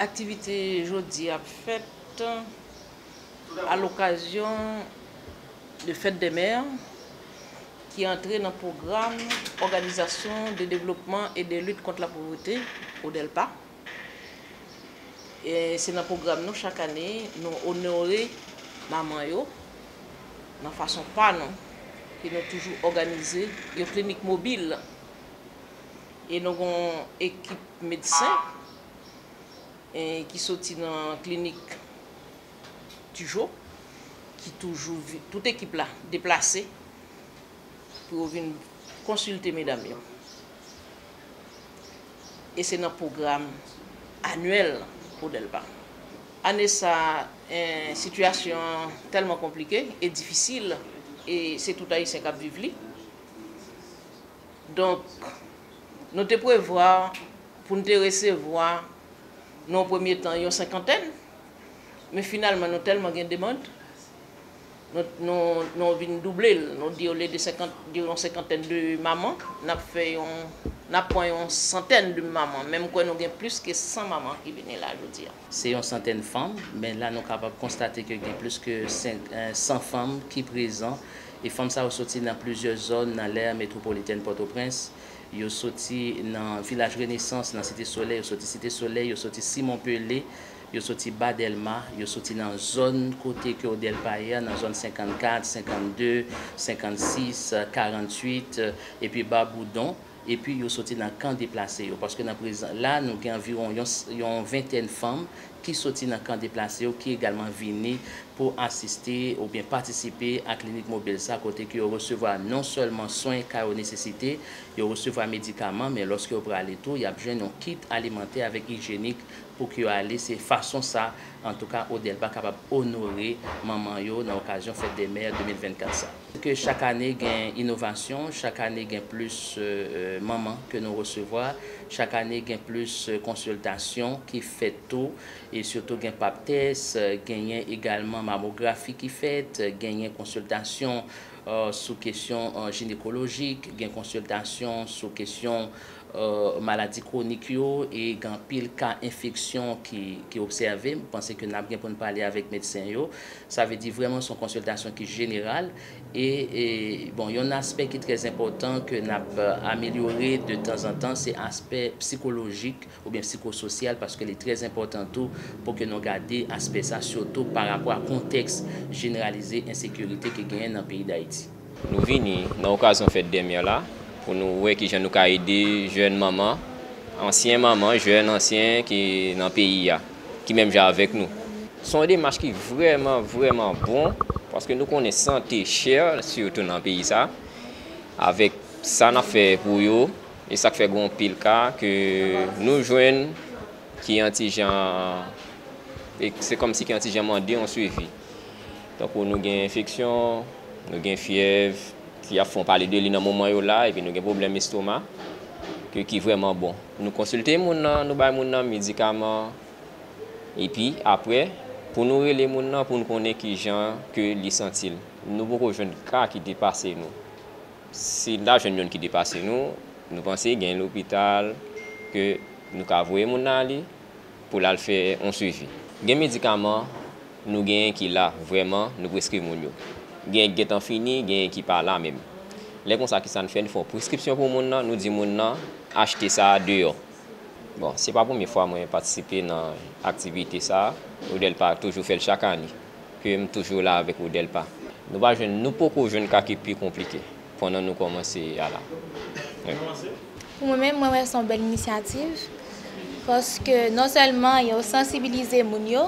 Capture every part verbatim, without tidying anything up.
Aktivite jodi ap fèt a lokazyon de Fête des Mères ki antre nan pwogram Organisation de Développement et de Lutte contre la Pauvreté, ODELPA. E se nan pwogram nou chak ane, nou onore manman yo nan fason pa nou, ke nou toujou òganize yon klinik mobil. E nou gon ekip medsen e ki soti nan klinik Tijo, ki toujou vi- tout ekip la deplase pou yo vin konsilte medam yo. E se nan pwogram anyèl ODELPA. Ane sa, eh, sitiyasyon an tèlman konplike e difisil, e se tout Ayisyen k ap viv li. Donk, nou te prevwa pou n te resevwa nan yon premye tan yon senkantèn, men finalman nou tèlman gen demann, nou, nou, nou vin double l. Nou di olye de senkant, de yon senkantèn de manman, n ap fè yon, n ap pran yon santèn de manman. Men m kwè nou gen plis ke san manman ki vini la jodi a. Se yon santèn fanm, men la nou kapab konstate ke gen plis ke senk, eh, san fanm ki prezan. E fanm sa yo soti nan plizyè zòn nan lè metwopolitèn Pòtoprens. Yo soti nan Vilaj Renesans, nan Site Solèy, yo soti Site Solèy, yo soti Simon Pele, yo soti Ba Dèlma, yo soti nan zòn kote ke ODELPA ye a, nan zòn senkannkat, senkannde, senkannsis, karanntuit, epi Ba Boudon. Epi yo soti nan kan deplase yo, paske nan prezan la, nou gen anviwon yon, yon ventèn fanm ki soti nan kan deplase yo, ki egalman vini pou asiste oubyen patisipe a klinik mobil sa, kote ke yo resevwa non sèlman swen ka yo nesesite, yo resevwa medikaman, men lòske yo prale tou, y ap jwenn yon kit alimantè avèk ijyenik pou ke yo ale. Se fason sa, antouka, ODELPA kapab onore manman yo nan okazyon Fête des Mères de mil vennkat sa. Ke chak ane gen inovasyon, chak ane gen plis, euh, euh, manman ke nou resevwa, chak ane gen plis, euh, konsiltasyon ki fèt tou, e sitou gen pap tès, euh, genyen egalman mamografi ki fèt, genyen konsiltasyon, euh, sou kesyon, euh, jinekolojik, gen konsiltasyon sou kesyon, euh, maladi kwonik yo, e gen anpil ka enfeksyon ki, ki obsève. M panse ke n ap gen pou n pale avèk medsen yo. Sa vle di vrèman se yon konsiltasyon ki jeneral. E, e, bon, yon aspè ki trè enpòtan ke n ap, euh, amelyore de tanzantan, se aspè sikolojik oubyen sikososyal, paske li trè enpòtan tou pou ke nou gade aspè sa, sitou pa rapò a kontèks jeneralize ensekirite ki genyen nan peyi Dayiti. Nou vini nan okazyon Fèt dè Mè la pou nou wè kijan nou ka ede jèn manman, ansyen manman, jèn, ansyen, ki nan peyi a, ki menm jan avèk nou. Se yon demach ki vrèman, vrèman bon, paske nou konnen sante chè, sitou nan peyi sa. Avèk sa n ap fè pou yo, e sa k fè gen anpil ka ke nou jwenn ki yon ti jan, e se kòmsi ki yon ti jan mande yon swivi. Tankou nou gen enfeksyon, nou gen fyèv, ki ap fè w pale de li nan moman yo la, epi nou gen pwoblèm estoma, ke, ki vrèman bon. Nou konsilte moun nan, nou bay moun nan medikaman, epi apre, pou nou rele moun nan, pou n konnen kijan ke li santi l. Nou poko jwenn ka ki depase nou. Si n ta jwenn youn ki depase nou, nou panse gen lopital ke nou ka voye moun nan ale pou l al fè yon swivi. Gen medikaman nou genyen ki la vrèman, nou preskri moun yo. Gen gentan fini, genyen ki pa la menm. Lè konsa, kisa n fè? Nou fè yon preskripsyon pou moun nan, nou di moun nan achte sa a deyò. Bon, se pa premye fwa mwen patisipe nan aktivite sa a. Odelpa toujou fè l chak ane, ke m toujou la avèk Odelpa. Nou pa jwenn, nou poko jwenn ka ki pi konplike pandan nou kòmanse a la. Wi. Pou mwen menm, mwen wè se yon bèl inisyativ, paske non sèlman yo sansibilize moun yo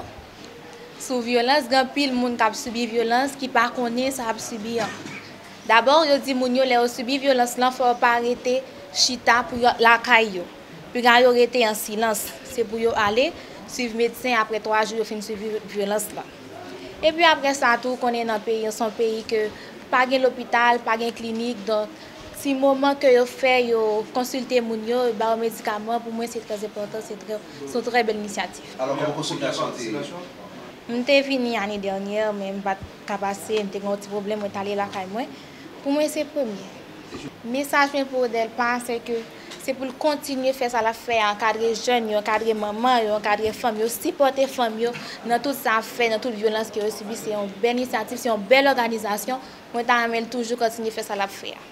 sou vyolans, gen anpil moun k ap sibi vyolans ki pa konnen sa y ap sibi an. Dabò, yo di moun yo lè yo sibi vyolans lan, fò yo pa rete chita pou yo lakay yo. Piga yo rete an silans. Se pou yo ale swiv medsen apre twa jou yo fin sibi vyolans lan. Epi apre sa tou, ou konnen nan peyi an, se yon peyi ke pa gen lopital, pa gen klinik, donk ti moman ke yo fè, yo konsilte moun yo, yo ba yo medikaman, pou mwen se trè enpòtan, se trè, se yon trè bèl inisyativ. Alò, kòman konsiltasyon te ye? M te vini ane dènyè, men m pa t ka pase, m te gen yon ti pwoblèm, mwen t ale lakay mwen. Pou mwen, se premye. Mesaj mwen pou Odelpa, se ke Se pou l kontinye fè sa l ap fè a, ankadre jèn yo, ankadre manman yo, ankadre fanm yo, sipòte fanm yo nan tout sa y ap fè, nan tout vyolans ke yo sibi. Se yon bèl inisyativ, se yon bèl òganizasyon. Mwen ta renmen l toujou kontinye fè sa l ap fè a.